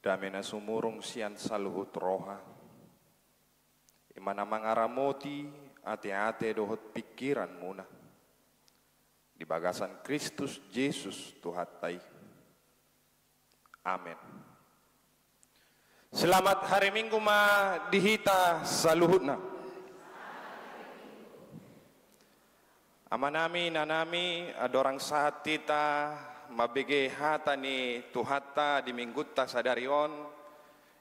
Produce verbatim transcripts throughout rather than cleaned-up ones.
Dame na sumurung sian saluhut roha, i ma na mangaramoti ateate dohot pingkiranmuna, di bagasan Kristus Jesus Tuhanta i. Amen. Selamat hari Minggu ma di hita saluhutna. Amanami, inanami, andorang sahat hita mambege hata ni Tuhanta di Minggunta sadari on,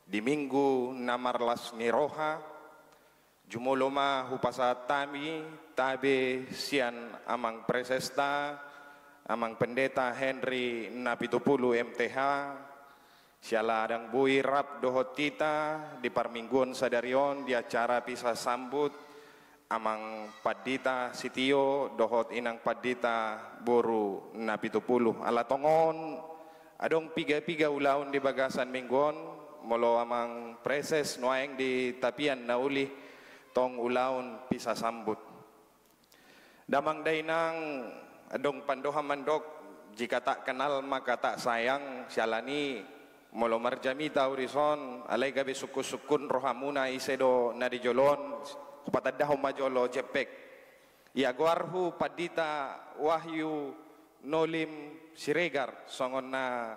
di Minggu na marlas ni roha, jumolo ma hupasahat hami tabe sian Amang Presesta, Amang Pendeta Henry Napitupulu M T H, siala ndang boi rap dohot hita di parmingguon sadari on di acara pisa sambut Amang Pandita Sitio dohot Inang Pandita boru Napitupulu. Ala tongon adong piga-piga ulaon di bagasan minggu on, molo Amang Preses nuaeng di tapian na uli tong ulaon pisa sambut. Damang dainang, adong pandohan mandok, jika tak kenal maka tak sayang, siala ni molo marjamita ahu dison, alai gabe sungkun-sungkun rohamuna ise do na di jolo on, hupatandahon ma jolo jempek. Ia goarhu Pandita Wahyu Nolim Siregar, songon na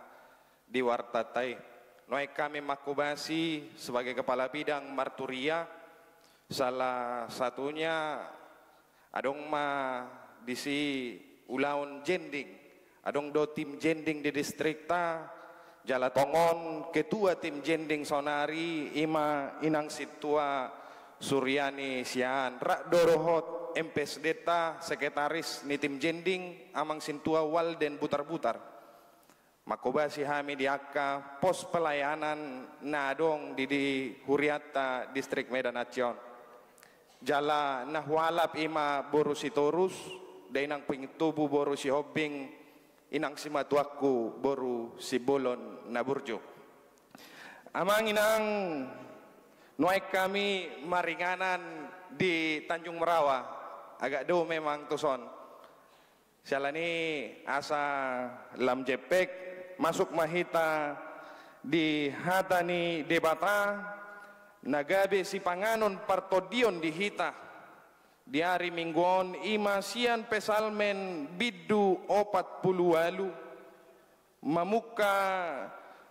di wartanta i. Nuaeng hami manghobasi sebagai kepala bidang marturia, salah satunya adong ma disi ulaon jending, adong do tim jending di distrikta, jala tongon ketua tim jending saonari i ma Inang Sintua Suryani Siahaan, rap do dohot M P S D-ta, sekretaris ni tim jending, Amang Sintua Walden Butarbutar. Manghobasi hami di angka pos pelayanan na adong di, di hurianta Distrik Medan Aceh on. Jala na hualap i ma boru Sitorus, dainang Pingintubu boru Sihombing, inang simatuangku boru Simbolon na burju. Amang inang, nuaeng hami maringanan di Tanjung Merawa, agak dao memang tuson. Siala ni asa lam jempek, masuk ma hita di hata ni Debata, na gabe sipanganon partondion di hita di ari Minggu on, i ma sian Psalmen bindu opat pulu ualu, mamungka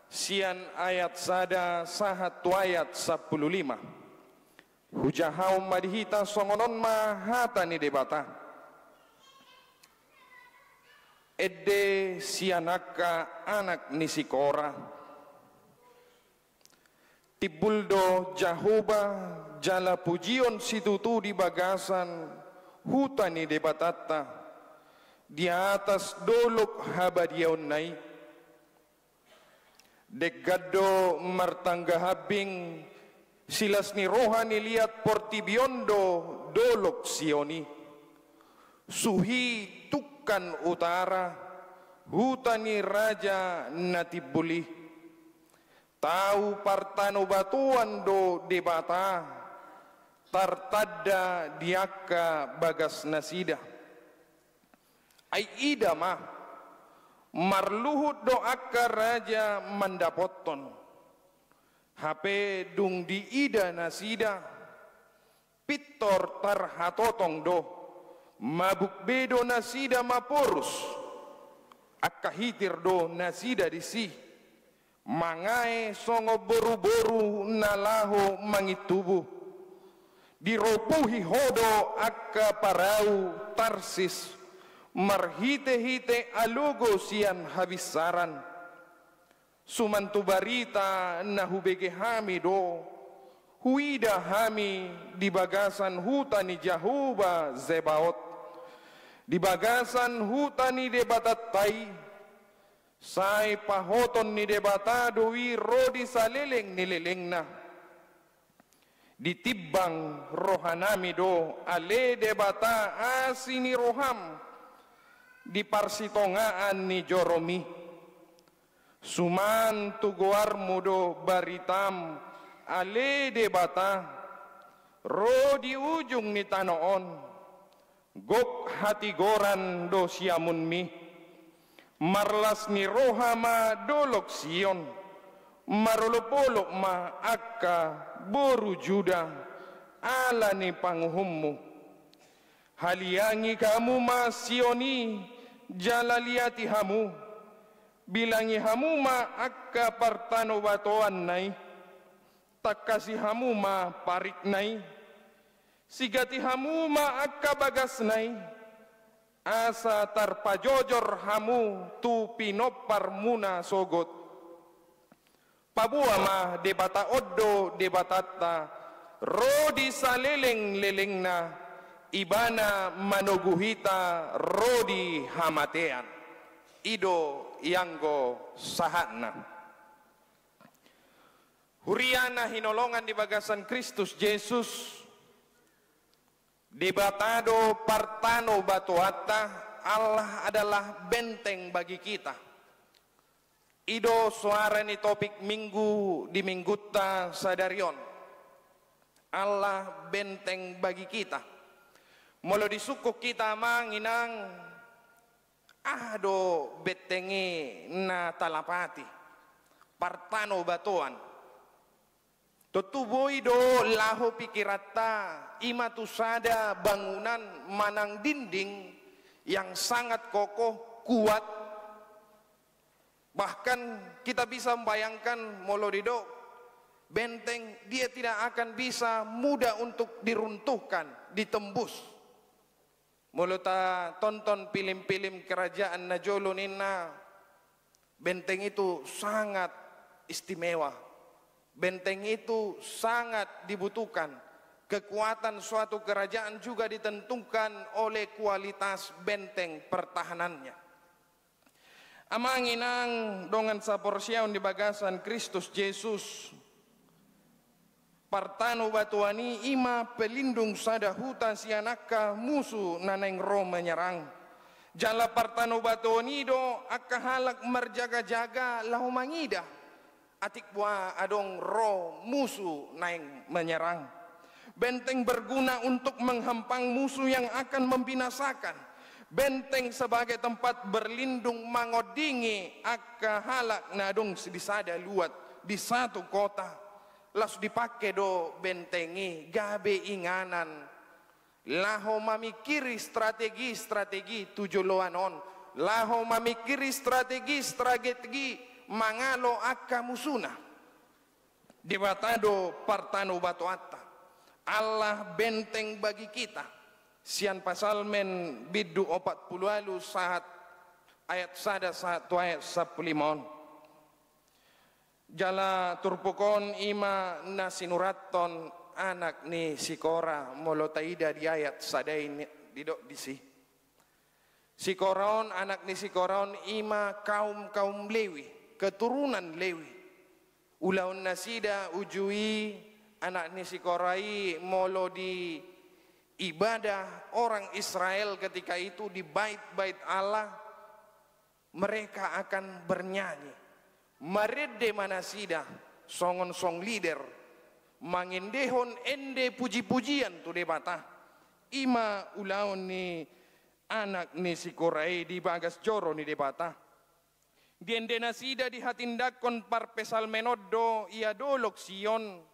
sian ayat sada sahat tu ayat sampulu lima. Hujahaon ma di hita songon on ma hata ni Debata. Ende sian angka anak ni si Kora. Timbul do Jahowa jala pujion situtu di bagasan huta ni Debatanta, di atas dolok habadiaonna i. Denggan do martangga hambing, silas ni roha ni liat portibi on do dolok Sion i. Suhi tungkan utara, huta ni raja na timbul i. Tau partanobatoan do Debata, tartanda di angka bagasnasida. Ai ida ma, marluhut do angka raja mandapothon. Hape dung diida nasida, pintor tarhatotong do, mabuk be do nasida maporus. Angka hitir do nasida disi. Mangae songon boruboru na laho mangintubu. Diropuhi ho do angka parau Tarsis, marhitehite alogo sian habinsaran. Suman tu barita na hubege hami do, huida hami di bagasan huta ni Jahowa Zebaot, di bagasan huta ni Debatanta i. Sai pahoton ni Debata do i ro di saleleng ni lelengna. Ditimbang rohanami do, ale Debata, asi ni roham, di parsitongaan ni jorom i. Suman tu goarmu do baritam, ale Debata, ro di ujung ni tano on. Gok hatigoran do siamunmi. Marlas ni roha ma dolok Sion. Marolopolop ma angka boru Juda ala ni panguhummu. Haliangi hamu ma Sion i, jala liati hamu. Bilangi hamu ma angka partanobatoanna i. Tangkasi hamu ma parikna i. Sigati hamu ma angka bagasna i. Asa tarpajojor hamu tu pinomparmuna sogot. Paboa ma Debata on do Debatanta, ro di salelenglelengna, Ibana manogu hita ro di hamatean. I do ianggo sahatna. Huria na hinolongan di bagasan Kristus Jesus, Debata do partanobatoanta, Allah adalah benteng bagi kita. I do soara ni topik Minggu di Minggunta sadari on. Allah benteng bagi kita. Molo disungkun hita, amang inang, aha do benteng i na talapati? Partanobatoan. Tontu boi do laho pikiranta i ma tu sada bangunan manang dinding yang sangat kokoh, kuat. Bahkan kita bisa membayangkan, molo didok benteng, dia tidak akan bisa mudah untuk diruntuhkan, ditembus. Molo tatonton pilim-pilim kerajaan na jolo ninna, benteng itu sangat istimewa. Benteng itu sangat dibutuhkan. Kekuatan suatu kerajaan juga ditentukan oleh kualitas benteng pertahanannya. Amang inang dongan saporseaon di bagasan Kristus Jesus, partanobatoan i i ma pelindung sada huta sian angka musu na naeng ro menyerang. Jala partanobatoan i do angka halak marjaga-jaga laho mangida atik boha adong ro musu naeng menyerang. Benteng berguna untuk menghampang musuh yang akan membinasakan. Benteng sebagai tempat berlindung, mangondingi angka halak na adong di sada luat, di satu kota. Laos dipake do benteng i gabe inganan laho mamingkiri strategi-strategi tu joloan on, laho mamingkiri strategi-strategi mangalo angka musuna. Debata do partanobatoanta. Allah benteng bagi kita. Sian Psalmen bindu opat pulu ualu sahat ayat sada sahat tu ayat sampulu lima on. Jala turpuk on i ma na sinurathon anak ni si Kora, molo taida di ayat sada i didok disi. Si Kora on, anak ni si Kora on i ma kaum-kaum Lewi, keturunan Lewi. Ulaon nasida uju i, anak ni si Kora i molo di ibadah orang Israel ketika itu di bait-bait Allah, mereka akan bernyanyi. Marende ma nasida songon song leader, mangendehon ende puji-pujian tu Debata. I ma ulaon ni anak ni si Kora i di bagas joro ni Debata. Diende nasida dihatindangkon parpsalmen on do ia dolok Sion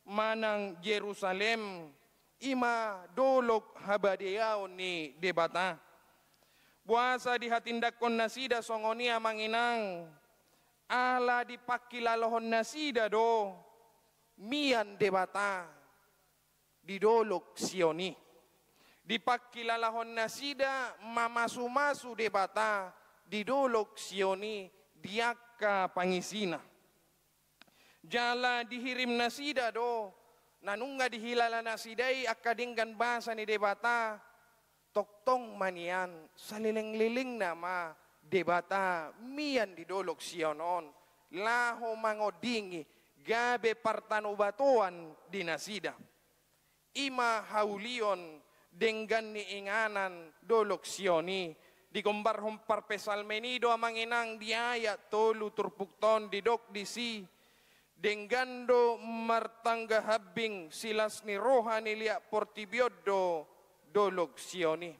manang Jerusalem, i ma dolok habadeaon ni Debata. Boasa dihatindangkon nasida songon i, amang inang? Ala dipangkilalahon nasida do mian Debata di dolok Sion i. Dipangkilalahon nasida mamasu-masu Debata di dolok Sion i di angka pangisina. Jala dihirim nasida do, na nunga dihilala nasida i angka denggan basa ni Debata, tongtong ma nian saleleng-lelengna ma Debata mian di dolok Sion on, laho mangondingi gabe partanobatoan di nasida. I ma haulion denggan ni inganan dolok Sion i, digombarhon parpsalmen i do, amang inang, di ayat tolu turpukta on didok disi, denggan do martangga hambing silas ni roha ni liat portibi on do dolok Sion i.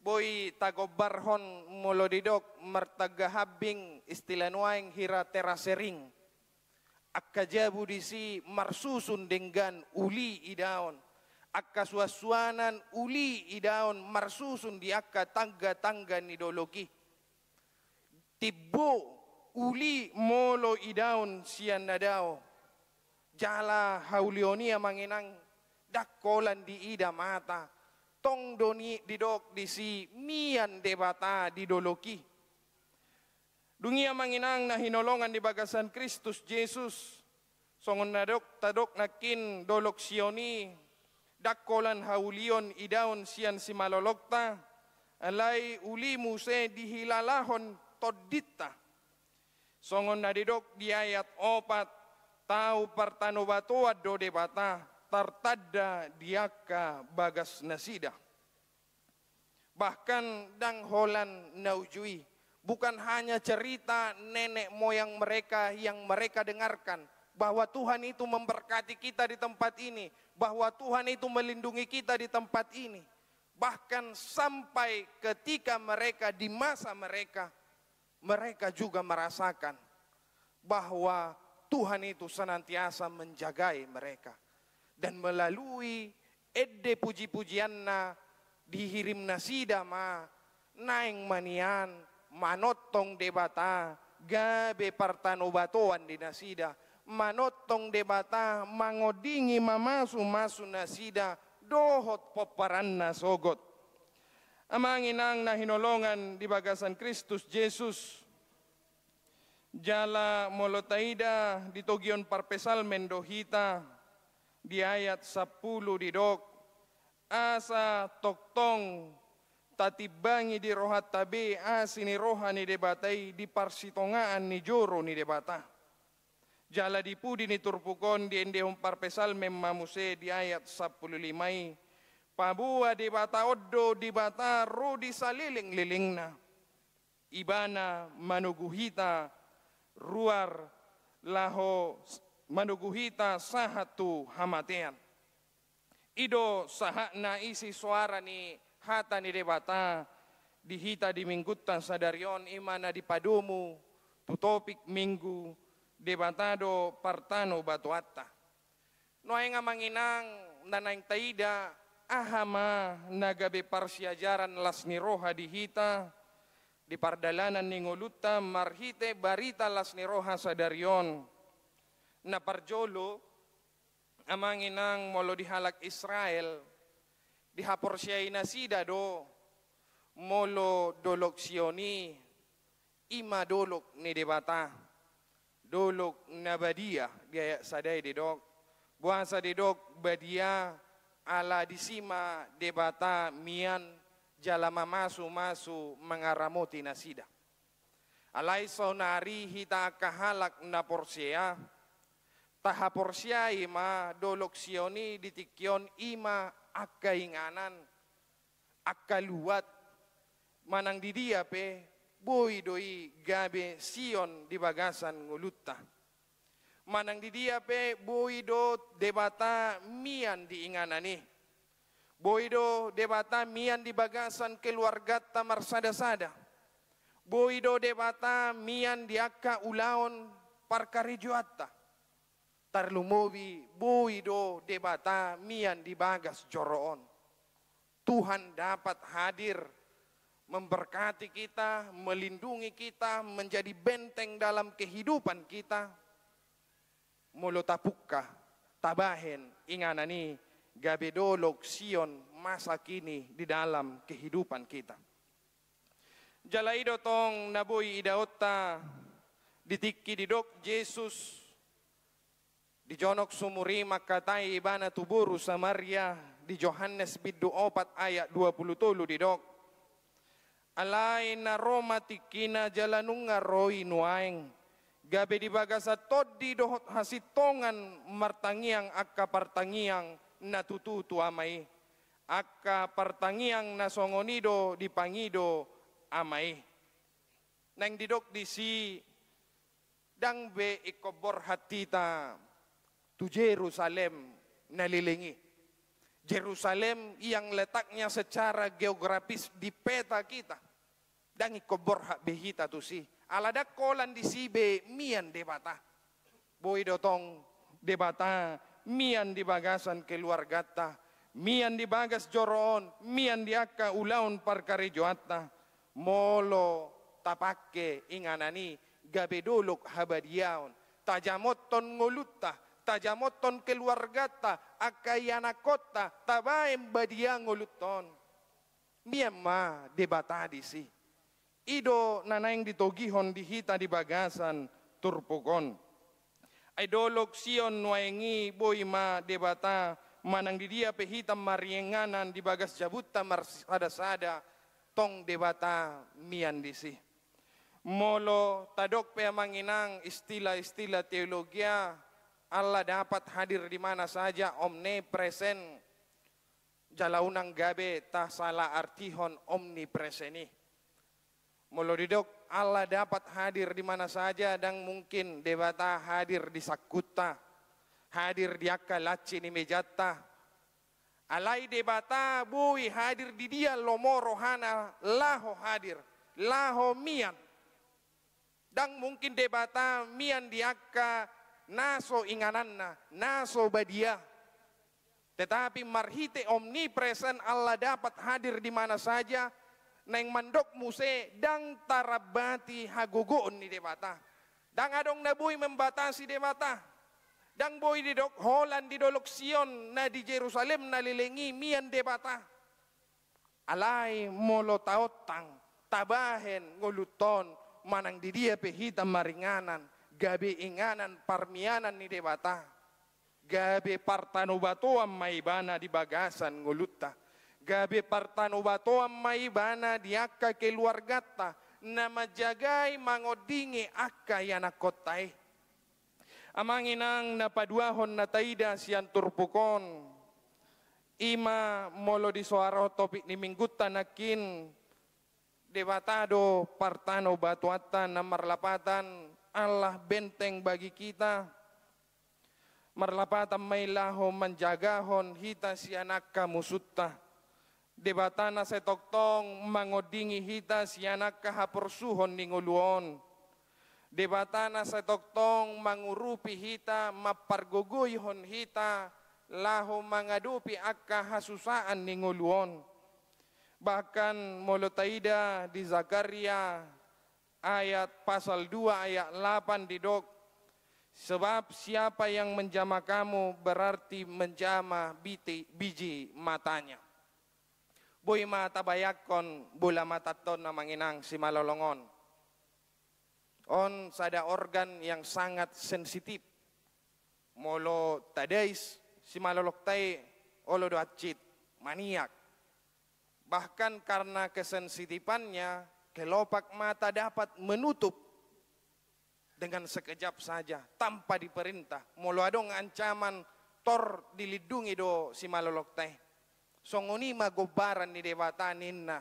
Boi tagombarhon molo didok martangga hambing, istilah nuaeng hira terasering. Angka jabu disi marsusun denggan uli idaon. Angka suansuanan uli idaon marsusun di angka tangga-tangga ni dolok i. Timbo uli molo idaon sian na dao. Jala haulion i amang inang ndang holan diida mata. Tong do ni didok disi mian Debata di dolok i. Dung i amang inang na hinaholongan di bagasan Kristus Jesus, songon na dok tadok nangkin dolok Sion i ndang holan haulion idaon sian simalolongta, alai uli muse dihilalahon tondinta. Songon na didok di ayat opat, tau partanobatoan do Debata tartanda di angka bagasnasida. Bahkan ndang holan na uju i, bukan hanya cerita nenek moyang mereka yang mereka dengarkan bahwa Tuhan itu memberkati kita di tempat ini, bahwa Tuhan itu melindungi kita di tempat ini. Bahkan sampai ketika mereka, di masa mereka, mereka juga merasakan bahwa Tuhan itu senantiasa menjagai mereka. Dan melalui ende puji-pujianna, dihirimnasida ma naeng ma nian manongtong Debata gabe partanobatoan di nasida, manongtong Debata mangondingi, mamasumasu nasida dohot pomparanna sogot. Amang inang na hinaholongan di bagasan Kristus Jesus, jala molo taida di togion parpsalmen do hita di ayat sampulu didok, asa tongtong tatimbangi di rohanta be asi ni roha ni Debata i di parsitongaan ni joro ni Debata. Jala di pudi ni turpuk on diendehon parpsalmen ma muse di ayat sampulu lima i, paboa Debata on do Debata ro di salelenglelengna. Ibana manogu hita ruar laho s-, manogu hita sahat tu hamatean. I do sahatna isi soara ni hata ni Debata di hita di minggunta sadari on, i ma na dipadomu tu topik minggu, Debata do partanobatoanta. Nuaeng amang inang na naeng taida, aha ma na gabe parsiajaran las ni roha di hita di pardalanan ni ngolunta marhite barita las ni roha sadari on. Na parjolo, amang inang, molo di halak Israel, dihaporseai nasida do molo dolok Sion i, i ma dolok ni Debata, dolok na badia. Di ayat sada i didok, boasa didok badia? Ala disi ma Debata mian jala mamasumasu mangaramoti nasida. Alai saonari hita angka halak na porsea, tahaporseai ma dolok Sion i di tingki on i ma angka inganan, angka luat, manang di dia pe boi do i gabe Sion di bagasan ngolunta. Manang di dia pe boi do Debata mian di inganan i. Boi do Debata mian di bagasan keluarganta marsadasada. Boi do Debata mian di angka ulaon parkarejoanta. Tarlumobi boi do Debata mian di bagas joro on. Tuhan dapat hadir memberkati kita, melindungi kita, menjadi benteng dalam kehidupan kita. Molo tapungka, tabahen inganan i gabe dolok Sion masa kini di dalam kehidupan kita. Jala i do tong na boi idaonta di tingki didok Jesus di jonok sumur i mangkatai ibana tu boru Samaria. Di Johannes bindu opat ayat dua pulu tolu didok, alai na ro ma tingkina jala nunga ro i nuaeng, gabe di bagasan tondi dohot hasintongan martangiang angka partangiang na tutu tu Ama i. Angka partangiang na songon i do dipangido Ama i. Naeng didok disi, ndang be ingkon borhat hita tu Jerusalem na leleng i. Jerusalem yang letaknya secara geografis di peta kita. Ndang ingkon borhat be hita tusi. Ala ndang holan disi be mian Debata. Boi do tong Debata mian di bagasan keluarganta, mian di bagas joro on, mian di angka ulaon parkarejoanta. Molo tapangke inganan i gabe dolok habadiaon, tajamothon ngolunta, tajamothon keluarganta, angka ianakkonta, tabaen badia ngolunta on. Mian ma Debata disi. I do na naeng ditogihon di hita di bagasan turpuk on. Ai dolok Sion nuaeng i boi ma Debata manang di dia pe hita maringanan di bagas jabunta marsadasada, tong Debata mian disi. Molo tadok pe amang inang istilah-istilah teologia, Allah dapat hadir di mana saja, omnipresent, jala unang gabe tasalaartihon omnipresent i. Molo didok Allah dapat hadir di mana saja, ndang mungkin Debata hadir di sangkunta, hadir di angka lanci ni mejanta. Alai Debata boi hadir di dia lomo rohana laho hadir, laho mian. Ndang mungkin Debata mian di angka na so ingananna, na so badia. Tetapi marhite omnipresent, Allah dapat hadir di mana saja, naeng mandok muse ndang tarambati hagogoon ni Debata. Ndang adong na boi membatasi Debata. Ndang boi didok holan di dolok Sion na di Jerusalem na leleng i mian Debata. Alai molo taontang, tabahen ngolunta on, manang di dia pe hita maringanan, gabe inganan parmianan ni Debata. Gabe partanobatoan ma ibana di bagasan ngolunta. Gabe partanobatoan ma ibana di angka keluarganta, na manjagai mangondingi angka ianakkonta i. Amang inang na paduahon na taida sian turpuk on, i ma molo disoara topik ni minggunta nangkin, Debata do partanobatoanta na marlapatan, Allah benteng bagi kita. Marlapatan ma i laho manjagahon hita sian angka musunta. Debata na sai tongtong mangondingi hita sian angka haporsuhon ni ngolu on. Debata na sai tongtong mangurupi hita, mampargogoihon hita laho mangadopi angka hasusaan ni ngolu on. Bahkan molo taida di Zakaria ayat pasal dua ayat lapan didok, sebab siapa yang menjamah kamu berarti menjamah biti-, biji matanya. Boi ma tabayangkon bola matanta on amang inang simalolong on. On sada organ yang sangat sensitif. Molo tadais simalolongta i olo do hansit maniak. Bahkan karena kesensitifannya, kelopak mata dapat menutup dengan sekejap saja, tanpa diperintah. Molo adong ancaman, tor dilindungi do simalolongta i. Songon i ma gombaran ni Debata ninna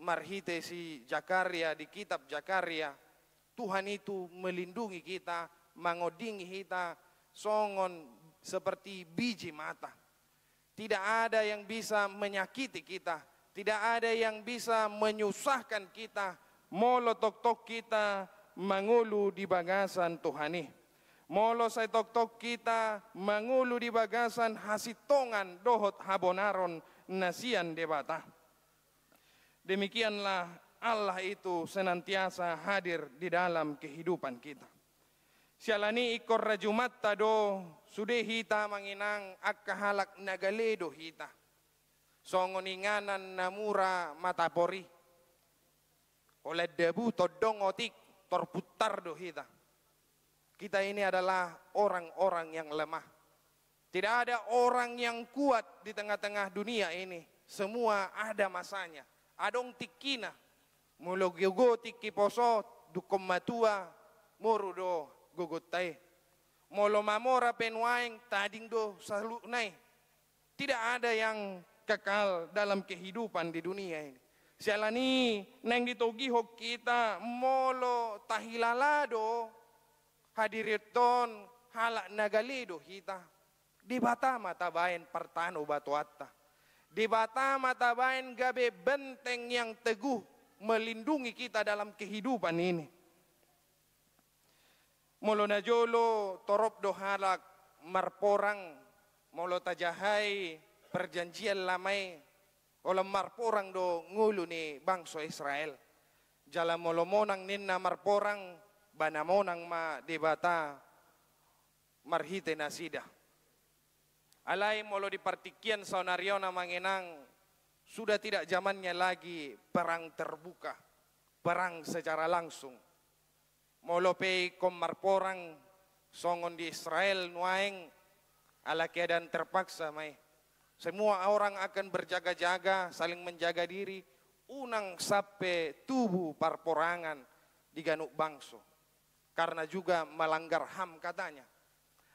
marhite si Zakaria di kitab Zakaria. Tuhan itu melindungi kita, mangondingi hita, songon seperti biji mata. Tidak ada yang bisa menyakiti kita, tidak ada yang bisa menyusahkan kita, molo tongtong kita mangolu di bagasan Tuhan i. Molo sai tongtong kita mangolu di bagasan hasintongan dohot habonaron na sian Debata. Demikianlah Allah itu senantiasa hadir di dalam kehidupan kita. Siala ni i ingkon rajumanta do sude hita amang inang angka halak na gale do hita. Songon inganan na mura matapor i. Holan dabu tondong otik, torputar do hita. Kita ini adalah orang-orang yang lemah. Tidak ada orang yang kuat di tengah-tengah dunia ini. Semua ada masanya. Adong tingkina. Molo gogo tingki poso, dungkon matua, moru do gogonta i. Molo mamora pe nuaeng, tading do saluhutna i. Tidak ada yang kekal dalam kehidupan di dunia ini. Siala ni i naeng ditogihon hita molo tahilala do hadirionta on halak na gale do hita. Debata ma tabaen partano batuanta. Debata ma tabaen gabe benteng yang teguh melindungi kita dalam kehidupan ini. Molo najolo torop do halak marporang, molo tajahai Perjanjian Lama i, holan marporang do ngolu ni bangso Israel. Jala molo monang ninna marporang, ba na monang ma Debata marhite nasida. Alai molo di partingkian saonari on, amang inang, sudah tidak zamannya lagi perang terbuka, perang secara langsung. Molo pe ingkon marporang songon di Israel nuaeng, ala keadaan terpaksa ma i. Semua orang akan berjaga-jaga, saling menjaga diri, unang sampe tubu parporangan di ganup bangso. Karena juga melanggar ham katanya.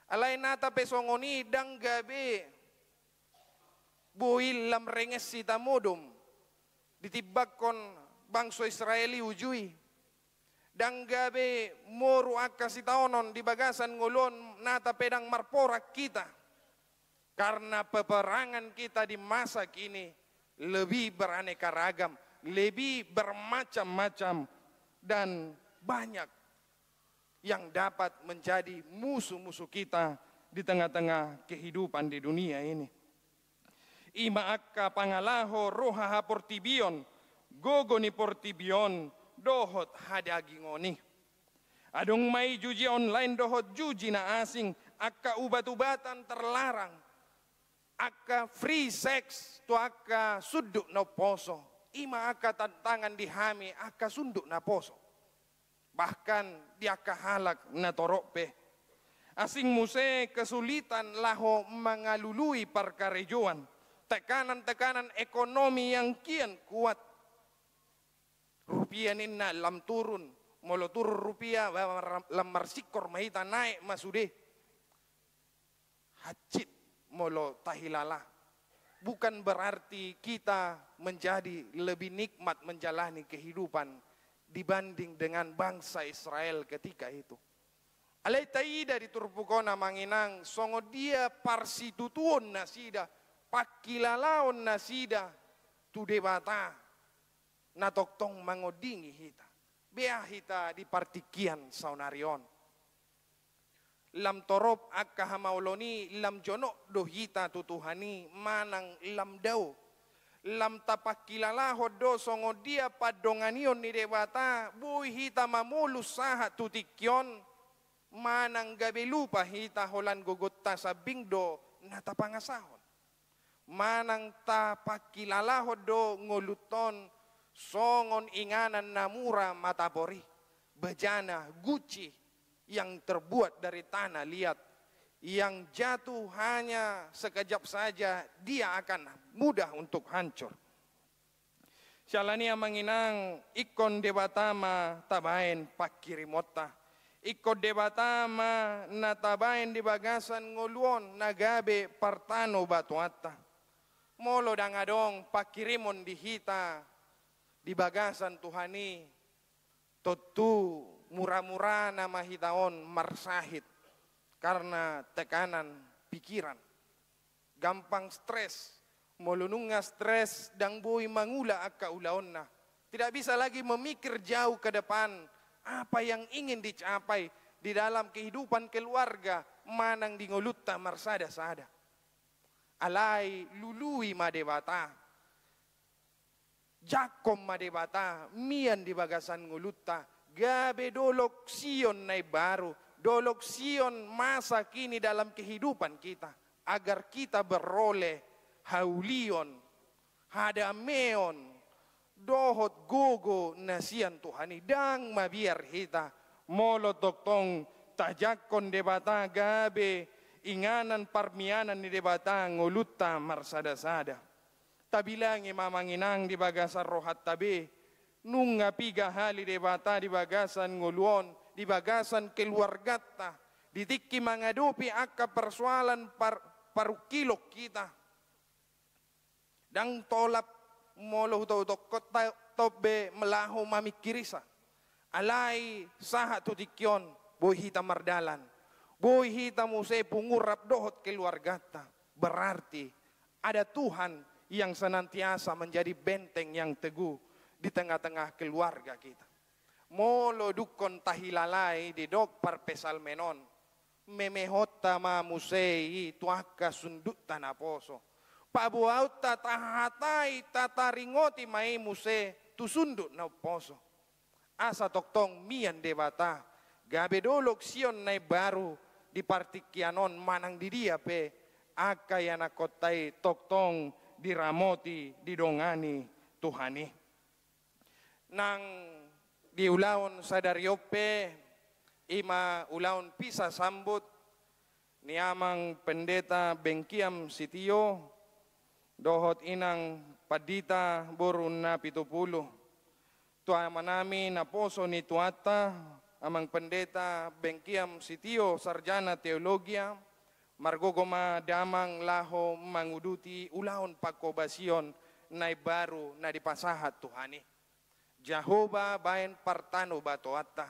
Alai nata pe songon i, ndang gabe boi lam renges hita modom ditimbangkon bangso Israel i uju i. Ndang gabe moru angka sitaonon di bagasan ngolu on, nata pe ndang marporang hita. Karena peperangan kita di masa kini lebih beraneka ragam, lebih bermacam-macam, dan banyak yang dapat menjadi musuh-musuh kita di tengah-tengah kehidupan di dunia ini. I ma angka pangalaho roha haportibion, gogo ni portibi on dohot hadagingon i. Adong ma i juji online dohot juji na asing, angka ubat-ubatan terlarang, angka free sex tu angka sundut na umposo. I ma angka tantangan di hami angka sundut na poso, bahkan di angka halak na torop pe. Asing muse kesulitan laho mangalului parkarejoan, tekanan-tekanan ekonomi yang kian kuat. Rupia ninna lam turun, molo turun rupia, ba-, lam marsingkor ma hita, naek ma sude. Hansit molo tahilala, bukan berarti kita menjadi lebih nikmat menjalani kehidupan dibanding dengan bangsa Israel ketika itu. Alai taida di turpuk on, amang inang, songon dia parsitutuon nasida, pangkilalaon nasida tu Debata na tongtong mangondingi hita. Bea hita di partingkian saonari on. Lam torop angka hamaolon i, lam jonok do hita tu Tuhan i manang lam dao. Lam tapangkilalahon do songon dia pandonganion ni Debata, boi hita mamolus sahat tu tingki on, manang gabe lupa hita holan gogonta sambing do na tapangasahon. Manang tapangkilalahon do ngolunta on songon inganan na mura matapor i, bajana guci yang terbuat dari tanah liat, yang jatuh hanya sekejap saja, dia akan mudah untuk hancur. Siala ni, amang inang, ingkon Debata ma tabaen pangkirimonta. Ingkon Debata ma na tabaen di bagasan ngolu on na gabe partanobatuanta. Molo ndang adong pangkirimon di hita di bagasan Tuhan i, tontu mura-murana ma hita on marsahit karena tekanan pikiran. Gampang stres. Molo nunga stres, ndang boi mangula angka ulaonna. Tidak bisa lagi memikir jauh ke depan, apa yang ingin dicapai di dalam kehidupan keluarga manang di ngolunta marsada-sada. Alai lului ma Debata. Jangkon ma Debata, mian di bagasan ngolunta, gabe dolok Sion na imbaru, dolok Sion masa kini dalam kehidupan kita, agar kita beroleh haulion, hadameon, dohot gogo na sian Tuhan i. Ndang mabiar hita molo tongtong tajangkon Debata gabe inganan parmianan ni Debata ngolunta marsada-sada. Tabilangi ma, amang inang, di bagasan rohanta be, nunga piga hali Debata di bagasan ngolu on, di bagasan keluarganta, di tingki mangadopi angka persoalan par-, parungkilon hita. Ndang tolap molo hutohutokkon ta-, tong be melaho mamingkirisa. Alai sahat tu tingki on, boi hita mardalan. Boi hita muse pungu rap dohot keluarganta. Berarti ada Tuhan yang senantiasa menjadi benteng yang teguh di tengah-tengah keluarga kita. Molo dungkon tahilalai didok parpsalmen on, memehonta ma muse i tu angka sundukta naposo. Paboaonta tahatai tataringoti ma i muse tu sunduk na umposo. Asa tongtong mian Debata, gabe dolok Sion na imbaru di partingkian on manang di dia pe, angka ianakhonta i tongtong diramoti didongani Tuhan i. Nang di ulaon sadari on pe, i ma ulaon misa sambut ni Amang Pendeta Bengkiam Sitio, dohot Inang Pandita boru Napitupulu. Tu amanami naposo ni Tuhanta, Amang Pendeta Bengkiam Sitio, sarjana teologia, margogo ma damang laho manguduti ulaon pangkobasion na imbaru na dipasahat Tuhan i. Jahowa baen partanobatoanta.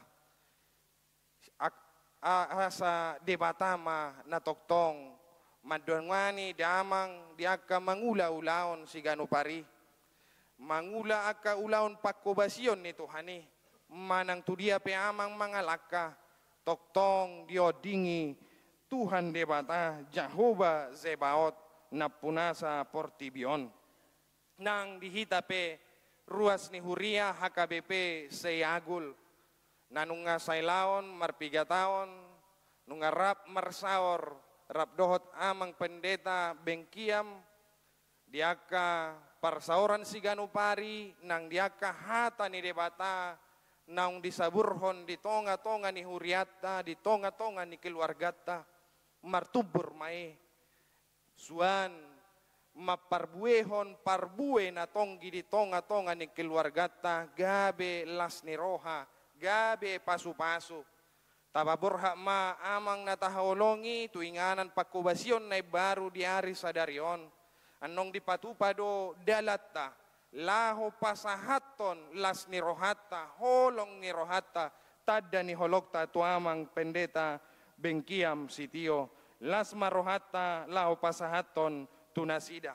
Ak-, a-, asa Debata ma na tongtong mandongani damang di angka mangula ulaon siganup ari. Mangula angka ulaon pangkobasion ni Tuhan i, manang tu dia pe amang mangalangka, tongtong diondingi Tuhan Debata, Jahowa Zebaot, nampunasa portibi on. Nang di hita pe ruas ni huria H K B P Seiagul, na nunga sailaon marpigataon, nunga rap marsaor, rap dohot Amang Pendeta Bengkiam, di angka parsaoran siganup ari, nang di angka hata ni Debata, naung disaburhon di tonga-tonga ni hurianta, di tonga-tonga ni keluarganta, martumbur ma i. Suan, mamparbuehon parbue na tonggi di tonga-tonga ni keluarganta, gabe las ni roha, gabe pasu-pasu. Tapaborhat ma amang na tahaholongi tu inganan pangkobasion na imbaru di ari sadari on. Annon dipatupa do dalanta, laho pasahathon las ni rohanta, holong ni rohanta, tanda ni holongta tu Amang Pendeta Bengkiam Sitio, las ma rohanta laho pasahathon tu nasida.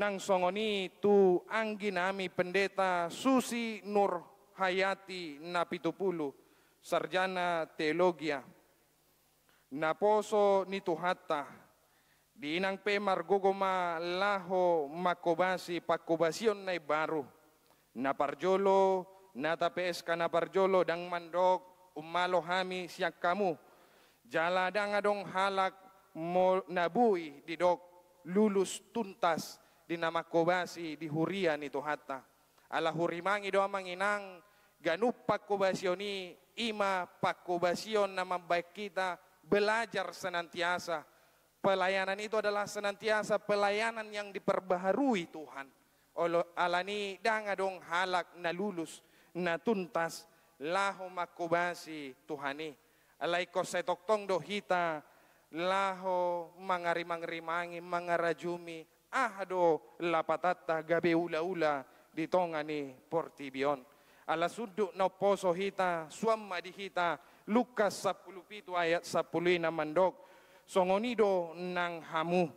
Nang songon i tu angginami Pendeta Susi Nurhayati Napitupulu, sarjana teologia. Naposo ni Tuhanta, di inang pe margogo ma laho mangkobasi pangkobasion na imbaru. Na parjolo, nata P S K na parjolo ndang mandok ummalo hami sian hamu. Jala ndang adong halak mo-, na boi didok lulus tuntas di na mangkobasi di huria ni Tuhanta. Ala hurimangi do amang inang, ganup pangkobasion i, i ma pangkobasion na mambaen hita belajar senantiasa. Pelayanan itu adalah senantiasa pelayanan yang diperbaharui Tuhan. Olo-, alani ndang adong halak na lulus, na tuntas, laho mangkobasi Tuhan i. Alai ingkon sai tongtong do hita laho mangarimang-rimangi, mangarajumi, aha do lapatanta gabe ula-ula di tonga ni portibi on. Ala sundut na umposo hita, suan ma di hita Lukas sampulu pitu ayat sampulu i na mandok, songon i do nang hamu.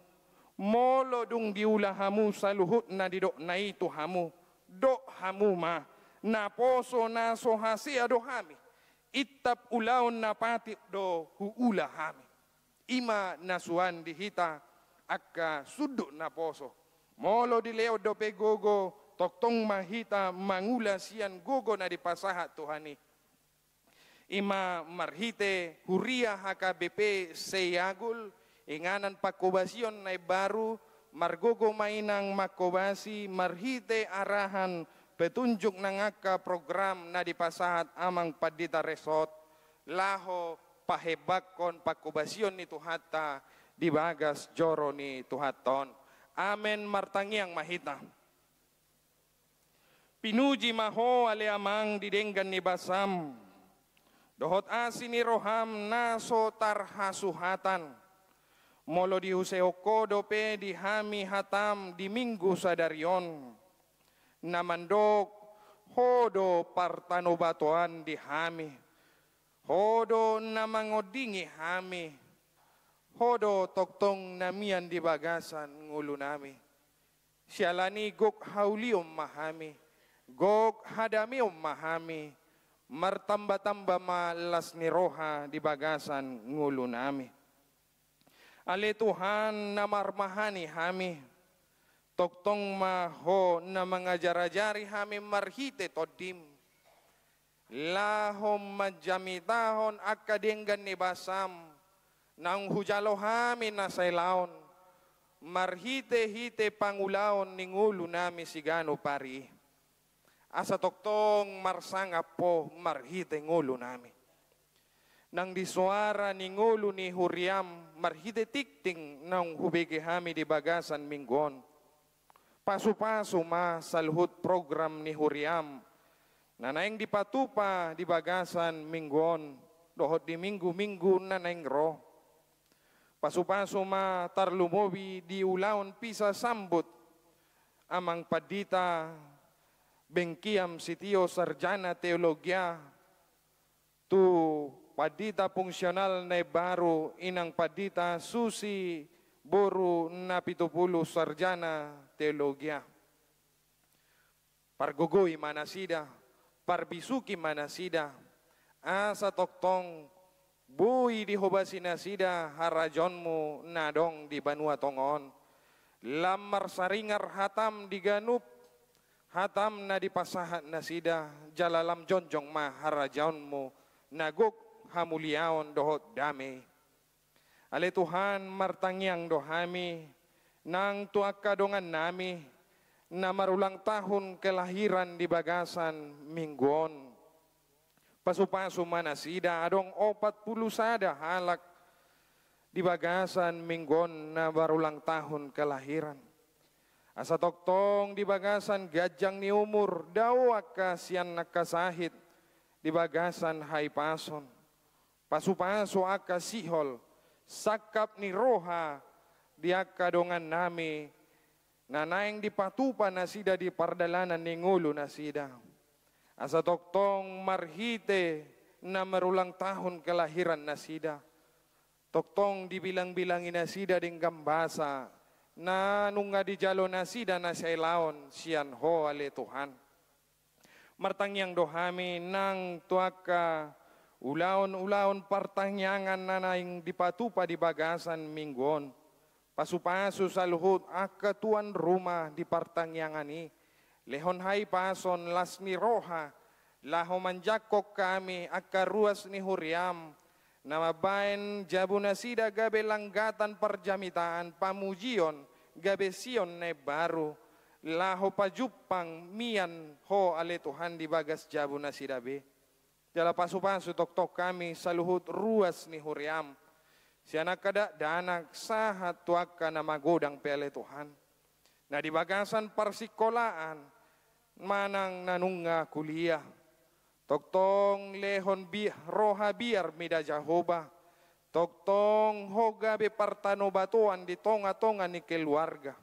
Molo dung diula hamu saluhut na didokna i tu hamu, dok hamu ma, naposo na so hasea do hami, intap ulaon na patik do huula hami. I ma na suan di hita angka sundut naposo. Molo dilehon dope gogo, tongtong ma hita mangula sian gogo na dipasahat Tuhan i. I ma marhite huria H K B P Seiagul, inganan pangkobasion na imbaru, margogo ma inang mangkobasi marhite arahan petunjuk nang angka program na dipasahat amang pandita resort, laho pahembangkon pangkobasion ni Tuhanta di bagas joro ni Tuhanta on. Amen, martangiang ma hita. Pinuji ma Ho ale Amang di denggan ni basam, dohot asi ni roham na so tarhasuhatan. Molo diusehon Ho dope di hami hatam di minggu sadari on, na mandok Ho do partanobatoan di hami. Ho do na mangondingi hami, Ho do tongtong na mian di bagasan ngolunami. Siala ni i gok haulion ma hami, gok hadameon ma hami, martamba-tamba ma las ni roha di bagasan ngolunami. Ale Tuhan na marmahani hami, tongtong ma Ho na mangajar-ajari hami marhite Tondim, laho manjamitahon angka denggan ni basaM naung hujalo hami na sailaon, marhite-hite pangulaon ni ngolunami siganup ari i. Asa tongtong marsangap Ho marhite ngolunami. Nang di soara ni ngolu ni huriaM marhite tingting naung hubege hami di bagasan minggu on. Pasu-pasu ma saluhut program ni huriaM na naeng dipatupa di bagasan minggu on dohot di minggu-minggu na naeng ro. Pasu-pasu ma tarlumobi di ulaon pisa sambut Amang Pandita Bengkiam Sitio, Sarjana Teologia, tu Pandita Fungsional na imbaru Inang Pandita Susi boru Napitupulu, Sarjana Teologia. Pargogoi ma nasida, parbisuki ma nasida, asa tongtong boi dihobasi nasida harajaonMu na adong di banua tonga on. Lam marsaringar hataM di ganup hataM na dipasahat nasida, jala lam jongjong ma harajaonMu na gok hamuliaon dohot dame i. Ale Tuhan, martangiang do hami nang tu angka dongannami na marulang tahun kelahiran di bagasan minggu on. Pasu-pasu ma nasida, adong opat pulu sada halak di bagasan minggu on na marulang tahun kelahiran. Asa tongtong di bagasan ganjang ni umur, dao angka sian angka sahit di bagasan hahipason. Pasu-pasu angka sihol, sangkap ni roha di angka dongannami na naeng dipatupa nasida di pardalanan ni ngolu nasida. Asa tongtong marhite na marulang tahun kelahiran nasida, tongtong dibilang-bilangi nasida denggan basa na nunga dijalo nasida na sailaon sian Ho, ale Tuhan. Martangiang do hami nang tu angka ulaon-ulaon partangiangan na naeng dipatupa di bagasan minggu on. Pasu-pasu saluhut angka tuan rumah di partangiangan i, lehon hahipason, las ni roha, laho manjangkon hami angka ruas ni huriaM, na mambahen jabu nasida gabe langgatan parjamitaan, pamujion, gabe Sion na imbaru, laho pajumpang mian Ho, ale Tuhan, di bagas jabu nasida be. Jala pasu-pasu tongtong hami saluhut ruas ni huriaM, sian angka dakdanak sahat tu angka na magodang pe, ale Tuhan, na di bagasan parsingkolaan manang na nunga kuliah. Tongtong lehon bi-, roha biar mida Jahowa. Tongtong Ho gabe partanobatoan di tonga-tonga ni keluarga.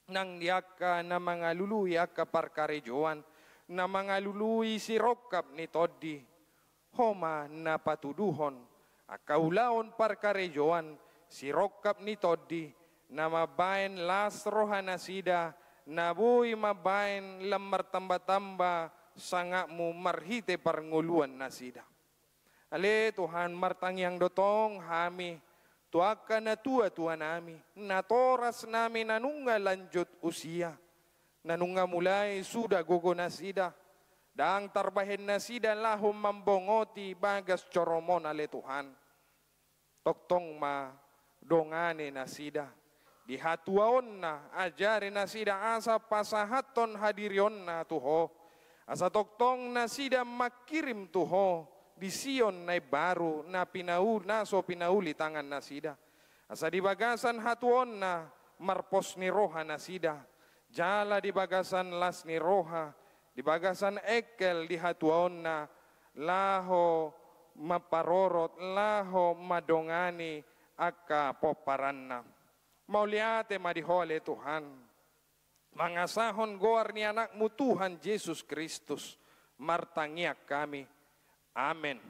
Nang di angka na mangalului angka parkarejoan, na mangalului sirongkap ni tondi, Ho ma na patuduhon angka ulaon parkarejoan, sirongkap ni tondi, na mambahen las roha nasida, na boi mambahen lam martamba-tamba sangapMu marhite parngoluan nasida. Ale Tuhan, martangiang do tong hami tu angka natua-tua nami, natoras nami na nunga lanjut usia, na nunga mulai suda gogo nasida, ndang tarbahen nasida laho mambongoti bagas joroMon, ale Tuhan. Tongtong ma dongani nasida di hatuaonna, ajari nasida asa pasahathon hadirionna tu Ho, asa tongtong nasida mangkirim tu Ho di Sion na imbaru, na pinau-, na so pinauli tangan nasida. Asa di bagasan hatuaonna marpos ni roha nasida, jala di bagasan las ni roha, di bagasan engkel di hatuaonna, laho mamparorot, laho mandongani angka pomparanna. Mauliate ma di Ho, ale Tuhan. Mangasahon goar ni AnakMu Tuhan Jesus Kristus, martangiang hami. Amen.